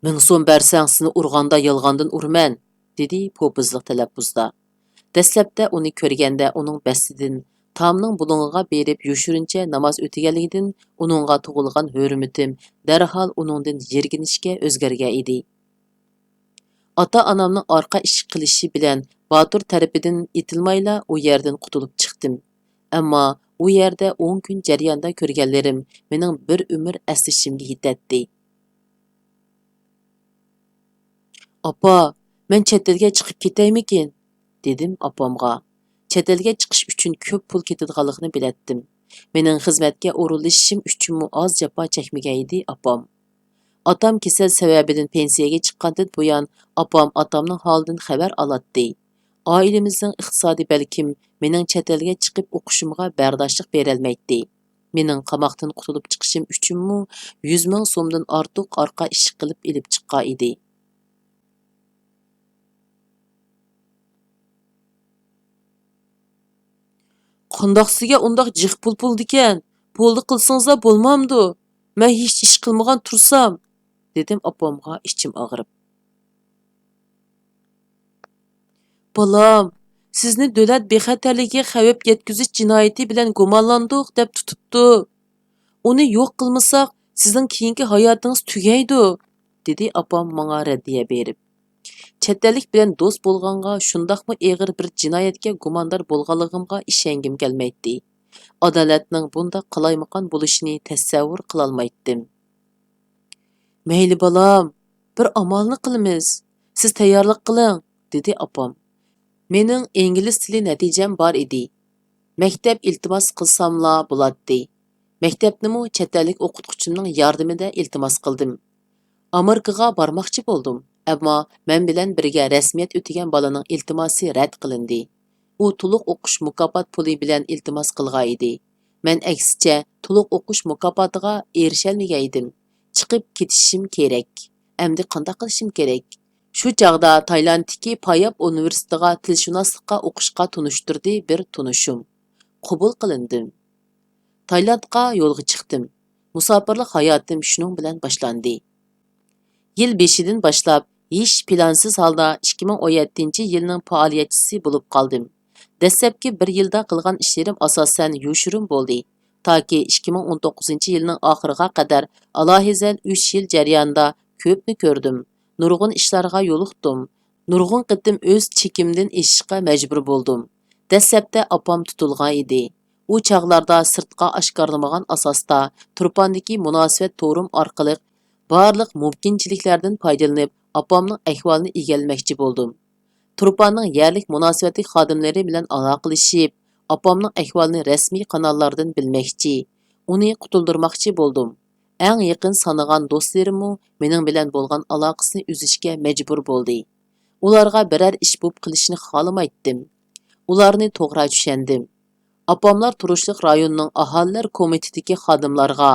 «مىڭ سوم بەرسەڭ، سېنى ئۇرغاندا يالغاندىن ئۇرىمەن» دېدى پوپىزلىق تەلەپپۇزدا. دەسلەپتە ئۇنى كۆرگەندە ئۇنىڭ بەستىدىن تامنىڭ بۇلۇڭىغا بېرىپ يوشۇرۇنچە ناماز ئۆتىگەنلىكىدىن ئۇنىڭغا تۇغۇلغان ھۆرمىتىم دەرھال ئۇنىڭدىن يىرگىنىشكە ئۆزگەرگەن ئىدى. ئاتا-ئانامنىڭ ئارقا ئىشىك قىلىشى بىلەن باتۇر تەرىپىدىن ئېتىلمايلا ئۇ يەردىن قۇتۇلۇپ چىقتىم. ئەمما ئۇ يەردە ئون كۈن جەريانىدا كۆرگەنلىرىم مېنىڭ بىر ئۆمۈر ئەسلىشىمگە يېتەتتى. «ئاپا، مەن چەت ئەلگە چىقىپ كېتەيمىكىن؟» دېدىم ئاپامغا. چەت ئەلگە چىقىش ئۈچۈن كۆپ پۇل كېتىدىغانلىقىنى بىلەتتىم. مېنىڭ خىزمەتكە ئورۇنلىشىشىم ئۈچۈنمۇ ئاز جاپا چەكمىگەن ئىدى ئاپام. ئاتام كېسەل سەۋەبىدىن پېنسىيەگە چىققاندىن بۇيان، ئاپام ئاتامنىڭ ھالىدىن خەۋەر ئالاتتى. ئائىلىمىزنىڭ ئىقتىسادى بەلكىم مېنىڭ چەت ئەلگە چىقىپ ئوقۇشۇمغا بەرداشلىق بېرەلمەيتتى. مېنىڭ قاماقتىن قۇتۇلۇپ چىقىشىم ئۈچۈنمۇ يۈز مىڭ سومدىن ئارتۇق ئارقا ئىشىك قىلىپ ئېلىپ چىققان ئىدى. «قانداق سىزگە ئۇنداق جىق پۇل بولىدىكەن؟ بولدى قىلسىڭىزلا بولمامدۇ؟ مەن ھېچ ئىش قىلمىغان تۇرسام.» دېدىم ئاپامغا ئىچىم ئاغرىپ. «بالام، سىزنى دۆلەت بىخەتەرلىكىگە خەۋپ يەتكۈزۈش جىنايىتى بىلەن گۇمانلاندۇق دەپ تۇتۇپتۇ. ئۇنى يوق قىلمىساق، سىزنىڭ كېيىنكى ھاياتىڭىز تۈگەيدۇ.» دېدى ئاپام ماڭا رەددىيە بېرىپ. چەت ئەللىك بىلەن دوست بولغانغا شۇنداقمۇ ئېغىر بىر جىنايەتكە گۇماندار بولغانلىقىمغا ئىشەنگۈم كەلمەيتتى. ئادالەتنىڭ بۇنداق قالايمىقان بولۇشىنى تەسەۋۋۇر قىلالمايتتىم. «مەيلى بالام، بىر ئامالنى قىلىمىز. سىز تەييارلىق قىلىڭ.» دېدى ئاپام. مېنىڭ ئىنگلىز تىلى نەتىجەم بار ئىدى. مەكتەپ ئىلتىماس قىلساملا بولاتتى. مەكتەپنىمۇ چەت ئەللىك ئوقۇتقۇچىمنىڭ ياردىمىدە ئىلتىماس قىلدىم. ئامېرىكىغا بارماقچى بولدۇم، ئەمما مەن بىلەن بىرگە رەسمىيەت ئۆتىگەن بالىنىڭ ئىلتىماسى رەت قىلىندى. ئۇ تولۇق ئوقۇش مۇكاپات پۇلى بىلەن ئىلتىماس قىلغانىدى. مەن ئەكسىچە تولۇق ئوقۇش مۇكاپاتىغا ئېرىشەلمىگەن ئىدىم. چىقىپ كېتىشىم كېرەك. ئەمدى قانداق قىلىشىم كېرەك؟ شۇ چاغدا تايلاندتىكى پاياپ ئۇنىۋېرسىتېتىغا تىلشۇناسلىققا ئوقۇشقا تونۇشتۇردى بىر تونۇشۇم. قوبۇل قىلىندىم. تايلاندقا يولغا چىقتىم. مۇساپىرلىق ھاياتىم شۇنىڭ بىلەن باشلاندى. يىل بېشىدىن باشلاپ ھېچ پىلانسىز ھالدا ئىككى مىڭ ئون يەتتىنچى يىلنىڭ پائالىيەتچىسى بولۇپ قالدىم. دەسلەپكى بىر يىلدا قىلغان ئىشلىرىم ئاساسەن يوشۇرۇن بولدى. تاكى ئىككى مىڭ ئون توققۇزىنچى يىلنىڭ ئاخىرىغا قەدەر ئالاھىدە ئۈچ يىل جەريانىدا كۆپنى كۆردۈم. نۇرغۇن ئىشلارغا يولۇقتۇم. نۇرغۇن قېتىم ئۆز چېكىمدىن ئېشىشقا مەجبۇر بولدۇم. دەسلەپتە ئاپام تۇتۇلغان ئىدى. ئۇ چاغلاردا سىرتقا ئاشكارىلىمىغان ئاساستا تۇرپاندىكى مۇناسىۋەت تورۇم ئارقىلىق بارلىق مۇمكىنچىلىكلەردىن پايدىلىنىپ، ئاپامنىڭ ئەھۋالىنى ئىگىلىمەكچى بولدۇم. تۇرپاننىڭ يەرلىك مۇناسىۋەتلىك خادىملىرى بىلەن ئالاقىلىشىپ، ئاپامنىڭ ئەھۋالىنى رەسمىي قاناللاردىن بىلمەكچى، ئۇنى قۇتۇلدۇرماقچى بولدۇم. ئەڭ يېقىن سانىغان دوستلىرىممۇ مېنىڭ بىلەن بولغان ئالاقىسىنى ئۈزۈشكە مەجبۇر بولدى. ئۇلارغا بىرەر ئىش بولۇپ قېلىشىنى خالىمايتتىم. ئۇلارنى توغرا چۈشەندىم. ئاپاملار تۇرۇشلۇق رايوننىڭ ئاھالىلەر كومىتېتىدىكى خادىملارغا،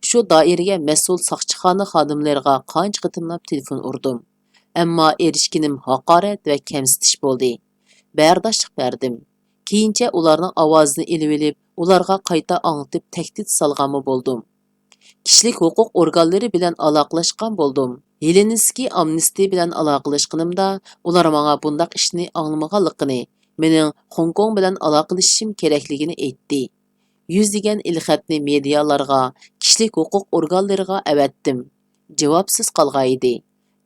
شۇ دائىرىگە مەسئۇل ساقچىخانا خادىملىرىغا قانچە قېتىملاپ تېلېفون ئۇردۇم. ئەمما ئېرىشكىنىم ھاقارەت ۋە كەمسىتىش بولدى. بەرداشلىق بەردىم. كېيىنچە ئۇلارنىڭ ئاۋازىنى ئېلىۋېلىپ، ئۇلارغا قايتا ئاڭلىتىپ تەھدىت سالغانمۇ بولدۇم. كىشىلىك ھوقۇق ئورگانلىرى بىلەن ئالاقىلەشكەن بولدۇم. يېلىنسكىي ئامنىستى بىلەن ئالاقىلەشكىنىمدا، ئۇلار ماڭا بۇنداق ئىشنى ئاڭلىمىغانلىقىنى، مېنىڭ خوڭكوڭ بىلەن ئالاقىلىشىشىم كېرەكلىكىنى ئېيتتى. يۈزلىگەن ئېلخەتنى مېدىيالارغا، كىشىلىك ھوقۇق ئورگانلىرىغا ئەۋەتتىم. جاۋابسىز قالغانىدى.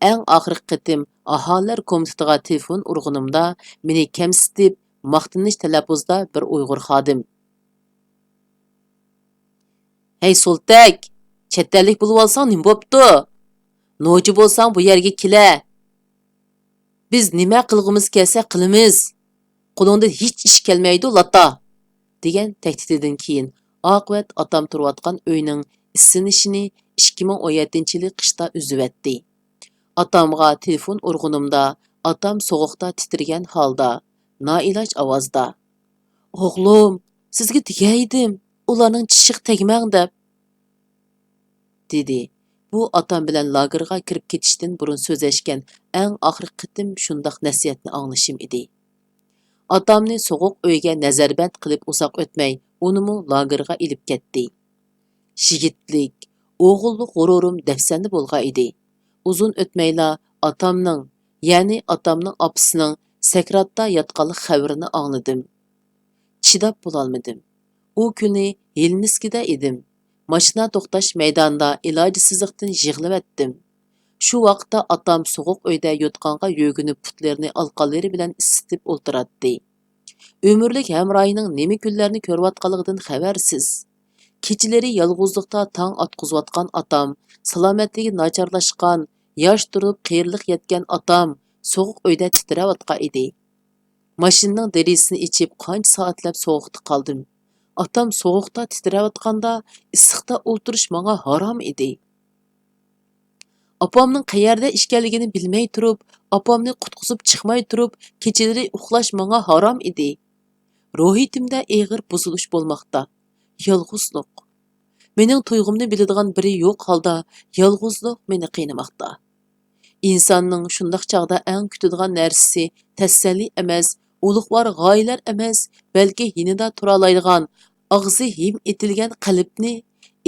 ئەڭ ئاخىرقى قېتىم ئاھالىلەر كومىتېتىغا تېلېفون ئۇرغىنىمدا، مېنى كەمسىتىپ، ماختىنىش تەلەپپۇزدا بىر ئۇيغۇر خادىم: «ھەي سولتەك، چەت ئەللىك بولۇۋالساڭ نېمە بوپتۇ؟ نوچى بولساڭ بۇ يەرگە كېلە. بىز نېمە قىلغۇمىز كەلسە قىلىمىز. قولۇڭدىن ھېچ ئىش كەلمەيدۇ، لاتا!» دېگەن تەھدىتىدىن كېيىن، ئاقىۋەت ئاتام تۇرۇۋاتقان ئۆينىڭ ئىسسىنىشىنى ئىككى مىڭ ئون يەتتىنچى يىلى قىشتا ئۈزۈۋەتتى. ئاتامغا تېلېفون ئۇرغىنىمدا، ئاتام سوغۇقتا تىترىگەن ھالدا، نائىلاج ئاۋازدا: «ئوغلۇم، سىزگە دېگەيدىم، ئۇلارنىڭ چىشىغا تەگمەڭ دەپ.» دېدى. بۇ ئاتام بىلەن لاگېرغا كىرىپ كېتىشتىن بۇرۇن سۆزلەشكەن ئەڭ ئاخىرقى قېتىم شۇنداق نەسىھەتنى ئاڭلىشىم ئىدى. ئاتامنى سوغۇق ئۆيگە نەزەربەند قىلىپ ئۇزاق ئۆتمەي، ئۇنىمۇ لاگېرغا ئېلىپ كەتتى. يىگىتلىك، ئوغۇللۇق غۇرۇرۇم دەپسەندە بولغان ئىدى. ئۇزۇن ئۆتمەيلا ئاتامنىڭ، يەنى ئاتامنىڭ ئاپىسىنىڭ سەكراتتا ياتقانلىق خەۋىرىنى ئاڭلىدىم. چىداپ بولالمىدىم. ئۇ كۈنى يېلىنسكىدە ئىدىم. ماشىنا توختاش مەيدانىدا ئىلاجسىزلىقتىن يىغلىۋەتتىم. شۇ ۋاقىتتا ئاتام سوغۇق ئۆيدە يوتقانغا يۆگىنىپ، پۇتلىرىنى ئالقانلىرى بىلەن ئىسسىتىپ ئولتۇراتتى. ئۆمۈرلۈك ھەمراھىنىڭ نېمە كۈنلەرنى كۆرۈۋاتقانلىقىدىن خەۋەرسىز. كېچىلىرى يالغۇزلۇقتا تاڭ ئاتقۇزۇۋاتقان ئاتام، سالامەتلىكى ناچارلاشقان، ياش تۇرۇپ قېرىلىق يەتكەن ئاتام سوغۇق ئۆيدە تىترەۋاتقان ئىدى. ماشىنىنىڭ دېرىزىسىنى ئېچىپ، قانچە سائەتلەپ سوغۇقتا قالدىم. ئاتام سوغۇقتا تىترەۋاتقاندا، ئىسسىقتا ئولتۇرۇش ماڭا ھارام ئىدى. ئاپامنىڭ قەيەردە ئىكەنلىكىنى بىلمەي تۇرۇپ، ئاپامنى قۇتقۇزۇپ چىقماي تۇرۇپ، كېچىلىرى ئۇخلاش ماڭا ھارام ئىدى. روھىيىتىمدە ئېغىر بۇزۇلۇش بولماقتا. يالغۇزلۇق. مېنىڭ تۇيغۇمنى بىلىدىغان بىرى يوق ھالدا، يالغۇزلۇق مېنى قىينىماقتا. ئىنساننىڭ شۇنداق چاغدا ئەڭ كۈتىدىغان نەرسىسى تەسەللى ئەمەس، ئۇلۇغۋار غايىلەر ئەمەس، بەلكى يېنىدا تۇرالايدىغان، ئاغزى ھىم ئېتىلگەن قەلبنى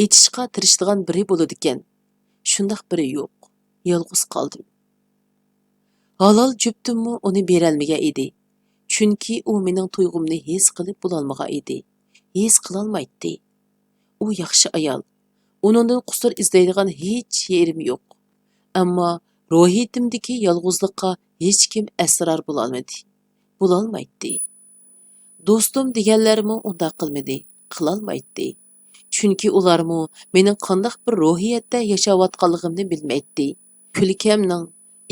ئېچىشقا تىرىشىدىغان بىرى بولىدىكەن. شۇنداق بىرى يوق. يالغۇز قالدىم. ھالال جۈپتۈممۇ ئۇنى بېرەلمىگەن ئىدى. چۈنكى ئۇ مېنىڭ تۇيغۇمنى ھېس قىلىپ بولالمىغان ئىدى. ھېس قىلالمايتتى. ئۇ ياخشى ئايال. ئۇنىڭدىن قۇسۇر ئىزدەيدىغان ھېچ يېرىم يوق. ئەمما روھىيىتىمدىكى يالغۇزلۇققا ھېچكىم ئەسرار بولالمىدى. بولالمايتتى. دوستۇم دېگەنلەرمۇ ئۇنداق قىلمىدى، قىلالمايتتى. چۈنكى ئۇلارمۇ مېنىڭ قانداق بىر روھىيەتتە ياشاۋاتقانلىقىمنى بىلمەيتتى. كۈلكەمنىڭ،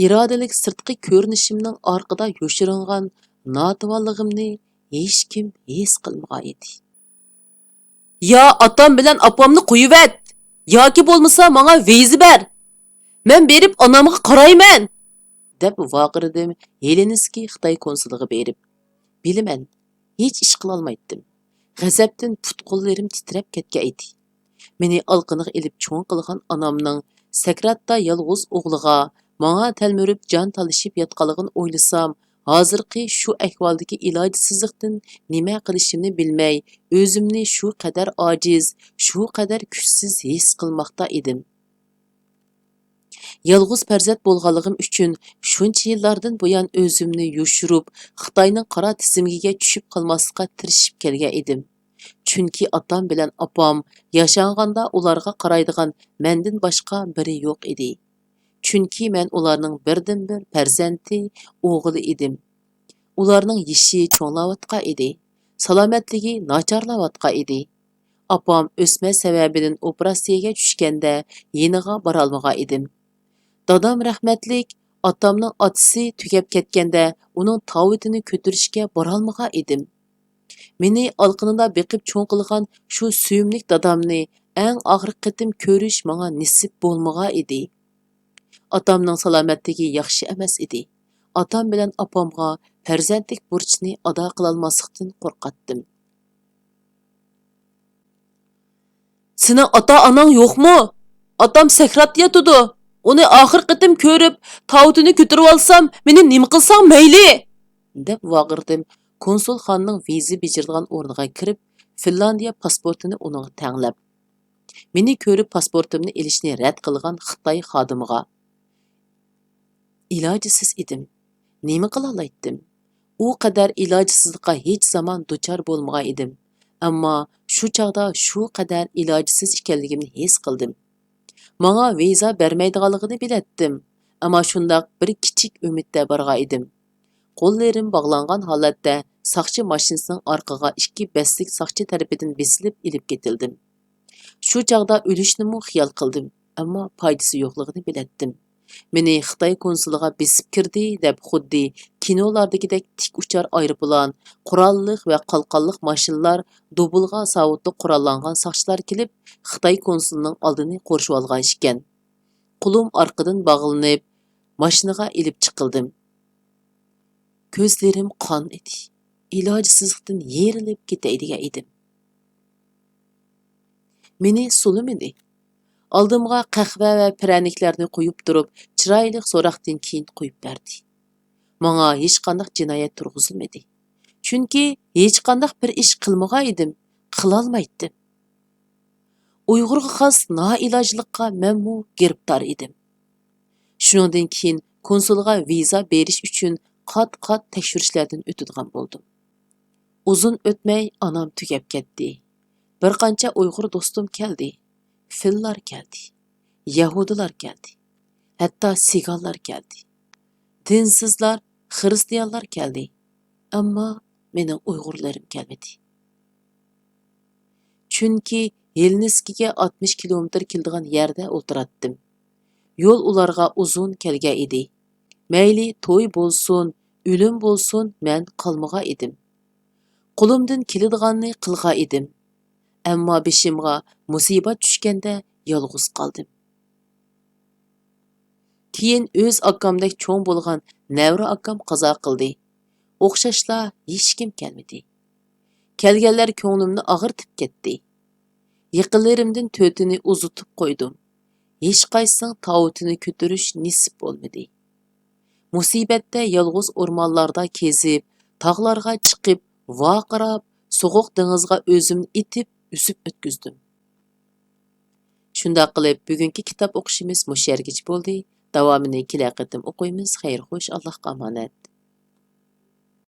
ئىرادىلىك سىرتقى كۆرۈنۈشۈمنىڭ ئارقىدا يوشۇرۇنغان ناتىۋانلىقىمنى ھېچكىم ھېس قىلمىغان ئىدى. «يا ئاتام بىلەن ئاپامنى قويۇۋەت! ياكى بولمىسا ماڭا ۋىزا بەر! مەن بېرىپ ئانامغا قارايمەن!» دەپ ۋارقىرىدىم ھېلىنسكىي خىتاي كونسۇلىغا بېرىپ. بىلىمەن، ھېچ ئىش قىلالمايتتىم. غەزەپتىن پۇت-قوللىرىم تىترەپ كەتكەن ئىدى. مېنى ئالىقىنىغا ئېلىپ چوڭ قىلغان ئانامنىڭ سەكراتتا يالغۇز ئوغلىغا، ماڭا تەلمۈرۈپ جان تالىشىپ ياتقانلىقىنى ئويلىسام، ھازىرقى شۇ ئەھۋالدىكى ئىلاجسىزلىقتىن نېمە قىلىشىمنى بىلمەي، ئۆزۈمنى شۇ قەدەر ئاجىز، شۇ قەدەر كۈچسىز ھېس قىلماقتا ئىدىم. يالغۇز پەرزەنت بولغانلىقىم ئۈچۈن شۇنچە يىللاردىن بۇيان ئۆزۈمنى يوشۇرۇپ، خىتاينىڭ قارا تىزىملىكىگە چۈشۈپ قالماسلىققا تىرىشىپ كەلگەن ئىدىم. چۈنكى ئاتام بىلەن ئاپام ياشانغاندا ئۇلارغا قارايدىغان مەندىن باشقا بىرى يوق ئىدى. چۈنكى مەن ئۇلارنىڭ بىردىنبىر پەرزەنتى، ئوغلى ئىدىم. ئۇلارنىڭ يېشى چوڭلاۋاتقان ئىدى. سالامەتلىكى ناچارلاۋاتقان ئىدى. ئاپام ئۆسمە سەۋەبىدىن ئوپېراتسىيەگە چۈشكەندە يېنىغا بارالمىغان ئىدىم. دادام رەھمەتلىك، ئاتامنىڭ ئاتىسى تۈگەپ كەتكەندە ئۇنىڭ تاۋۇتىنى كۆتۈرۈشكە بارالمىغان ئىدىم. مېنى ئالىقىنىدا بېقىپ چوڭ قىلغان شۇ سۆيۈملۈك دادامنى ئەڭ ئاخىرقى قېتىم كۆرۈش ماڭا نېسىپ بولمىغان ئىدى. ئاتامنىڭ سالامەتلىكى ياخشى ئەمەس ئىدى. ئاتام بىلەن ئاپامغا پەرزەنتلىك بۇرچنى ئادا قىلالماسلىقتىن قورقاتتىم. سېنىڭ ئاتا-ئاناڭ يوقمۇ؟ ئاتام سەكراتتا ياتىدۇ. ئۇنى ئاخىرقى قېتىم كۆرۈپ، تاۋۇتىنى كۆتۈرۈۋالسام، مېنى نېمە قىلساڭ مەيلى! دەپ ۋارقىرىدىم. كونسۇلخانىنىڭ ۋىزا بېجىرىدىغان ئورنىغا كىرىپ، فىنلاندىيە پاسپورتىنى ئۇنىڭغا تەڭلەپ، مېنى كۆرۈپ پاسپورتۇمنى ئېلىشنى رەت قىلغان خىتاي خادىمىغا، ئىلاجسىز ئىدىم. نېمە قىلالايتتىم؟ ئۇ قەدەر ئىلاجسىزلىققا ھېچ زامان دۇچار بولمىغان ئىدىم. ئەمما شۇ چاغدا شۇ قەدەر ئىلاجسىز ئىكەنلىكىمنى ھېس قىلدىم. ماڭا ۋىزا بەرمەيدىغانلىقىنى بىلەتتىم. ئەمما شۇنداق بىر كىچىك ئۈمىدتە بارغان ئىدىم. قوللىرىم باغلانغان ھالەتتە ساقچى ماشىنىسىنىڭ ئارقىغا ئىككى بەستلىك ساقچى تەرىپىدىن بېسىلىپ ئېلىپ كېتىلدىم. شۇ چاغدا ئۆلۈشنىمۇ خىيال قىلدىم، ئەمما پايدىسى يوقلۇقىنى بىلەتتىم. مېنى خىتاي كونسۇلىغا بېسىپ كىردى دەپ خۇددى كىنولاردىكىدەك تىك ئۇچار ئايروپىلان، قوراللىق ۋە قالقانلىق ماشىنىلار، دۇبلغا ساۋۇتلۇق قوراللانغان ساقچىلار كېلىپ، خىتاي كونسۇلىنىڭ ئالدىنى قورشىۋالغان ئىكەن. قولۇم ئارقىدىن باغلىنىپ، ماشىنىغا ئېلىپ چىقىلدىم. كۆزلىرىم قان ئىدى. ئىلاجسىزلىقتىن يېرىلىپ كېتەي دېگەن ئىدىم. مېنى سولىمىدى. ئالدىمغا قەھۋە ۋە پىرەنىكلەرنى قويۇپ تۇرۇپ، چىرايلىق سوراقتىن كېيىن قويۇپ بەردى. ماڭا ھېچقانداق جىنايەت تۇرغۇزۇلمىدى. چۈنكى ھېچقانداق بىر ئىش قىلمىغان ئىدىم، قىلالمايتتىم. ئۇيغۇرغا خاس نائىلاجلىققا مەنمۇ گىرىپتار ئىدىم. شۇنىڭدىن كېيىن كونسۇلغا ۋىزا بېرىش ئۈچۈن قات-قات تەكشۈرۈشلەردىن ئۆتىدىغان بولدۇم. ئۇزۇن ئۆتمەي ئانام تۈگەپ كەتتى. بىر قانچە ئۇيغۇر دوستۇم كەلدى. فىنلار كەلدى. يەھۇدىيلار كەلدى. ھەتتا سىگانلار كەلدى. دىنسىزلار، خىرىستىيانلار كەلدى. ئەمما مېنىڭ ئۇيغۇرلىرىم كەلمىدى. چۈنكى ھېلنىسكىگە ئاتمىش كىلومېتىر كېلىدىغان يەردە ئولتۇراتتىم. يول ئۇلارغا ئۇزۇن كەلگەن ئىدى. مەيلى توي بولسۇن، ئۆلۈم بولسۇن، مەن قالمىغان ئىدىم. قولۇمدىن كېلىدىغاننى قىلغان ئىدىم. ئەمما بېشىمغا مۇسىبەت چۈشكەندە يالغۇز قالدىم. كېيىن ئۆز ئاكامدەك چوڭ بولغان نەۋرە ئاكام قازا قىلدى. ئوخشاشلا ھېچكىم كەلمىدى. كەلگەنلەر كۆڭلۈمنى ئاغرىتىپ كەتتى. يېقىنلىرىمدىن تۆتىنى ئۇزىتىپ قويدۇم. ھېچقايسىنىڭ تاۋۇتىنى كۆتۈرۈش نېسىپ بولمىدى. مۇسىبەتتە يالغۇز ئورمانلاردا كېزىپ، تاغلارغا چىقىپ، ۋارقىراپ، سوغۇق دېڭىزغا ئۆزۈمنى ئېتىپ، ئۈزۈپ ئۆتكۈزدۈم. شۇنداق قىلىپ، بۈگۈنكى كىتاب ئوقۇشىمىز مۇشۇ يەرگىچە بولدى. داۋامىنى كېلەر قېتىم ئوقۇيمىز. خەير خوش، ئاللاھقا ئامانەت.